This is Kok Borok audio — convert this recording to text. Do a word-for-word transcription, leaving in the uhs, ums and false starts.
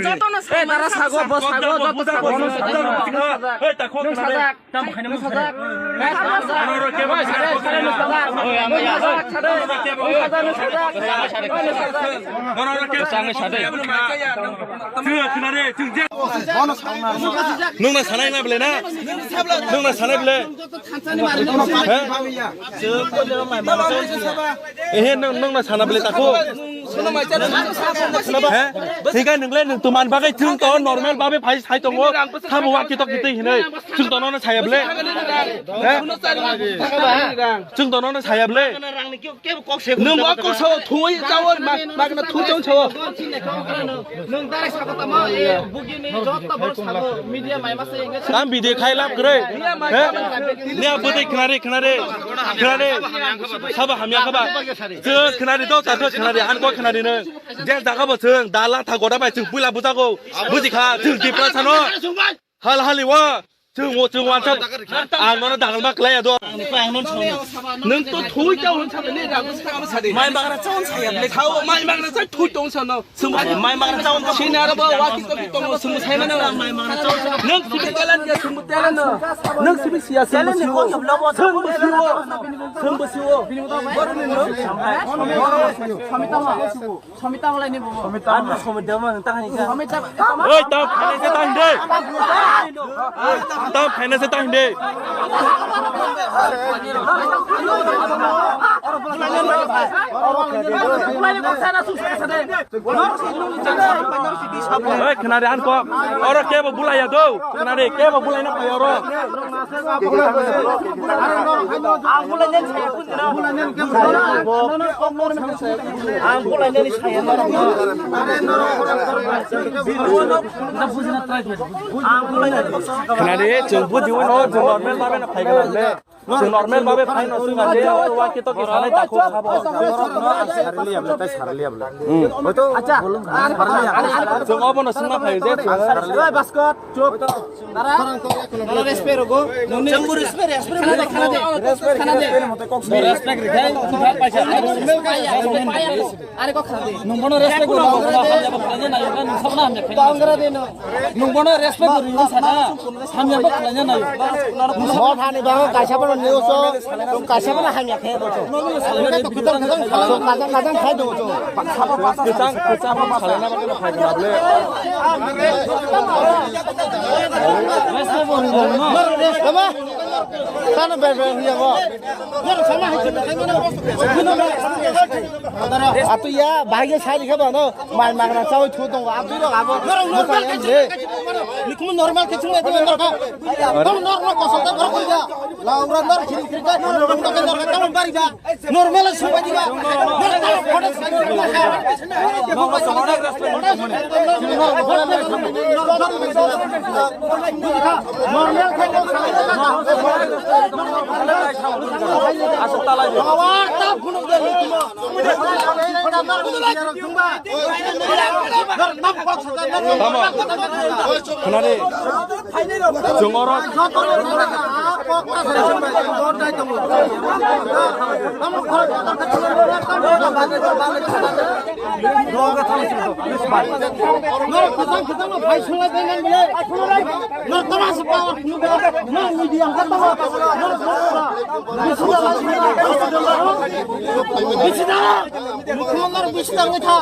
Jotono sago, bo sago, joto sago. Hey, takhok. Nung sajak. Nung na sanai na bele na? Nung na sanai bele? He? Ehe, nung, nung na sana bele tako? He? Higa nungle nung tuman bagai chung to normal babe phai sai tongo. Khabu wa kitok kitok hinai. Chung to no saya bele. He? Chung to no saya bele. Nung wa kok sao thui chao, mak, mak na thui chao chao. Nung direct sa kota ma, e, bugi ni joto borok sabo, media mai ma se engage. Tam video khai lab kre. He? Ni a budai khnari, khnari. Khnari. Sabo hamya khaba. Chung khnari do, ta do khnari, an ko khnari no. Je jaga bo chung, dala tha goda bai chung puila bujago. Buji kha, chung Tiprasa no. Hal hali wa. Chung wo, chung wansa. Ang nono dagal ma klaya do. Nung to thui ta hon sa ne, dagal sa ma sa de. Mai magra chon sa ya. Khao, mai magra sa thui tong sa no. Sumba mai magra chon. Sini aro ba wa ki to ki tong sumba sai mana. Mai magra chon. Nung sibi telan ya sumba telan no. Nung sibi sia sumba siwo. Sumba siwo. Sumba siwo. Baru ni no. Samita ma. Samita ma lai ni bo. Samita ma. Samita ma ta ni ka. Samita. Oi, ta phane se ta hinde. Ta phane se ta hinde. Oi, khnari an ko. Oro kebo bulai ya do. Khnari kebo bulai na phaio oro. Ang bulai nani saya. Khnari, chwng bujiwi no, chwng normal ma beno phai gana le. Chwng normal ma be phai no, chwng ase, o wa kito ki sanai ta ko khabo. Acha, chwng obo no swngma phai je. Oi, Baskot, chup. Nara, nara respect rogo. Nungni chwng bo respect, respect khana de, khana de. Respect rikha, paisa. Are kok khade. Nung bono respect bo rw, hamya bo khlaina nayo, nung sabna hamya khlaina. Tangra de no. Nung bono respect bo rw sana, hamya bo khlaina nayo. Bo thani ba kaisa bono news o, tong kaisa bono hamya khe bo to. Tong kaisa kaisa khai do to. Kwchang, kwchang bo khlaina ba khe phai na le. Respect bo rw no. Tama. Tano ber ber hiya bo. Atu ya, bahai sai khe ba no, mai magra chawi thu tongo, atu rok abo. Normal khe chungma de normal. Normal kosol ta borok koi da. Laura nor khiri khiri ka, nor nor ka, nor ka, nor bari da. Normal subai diba. Tamo. Khwnadi. Chwng oro. Norok kwchang kwchang no phai sunglai bai nang bile. Norok tama se power phunuk da. Norok media hwnkha tama. Norok bisi da. Bisi da. Mukhung norok bisi da wngkha.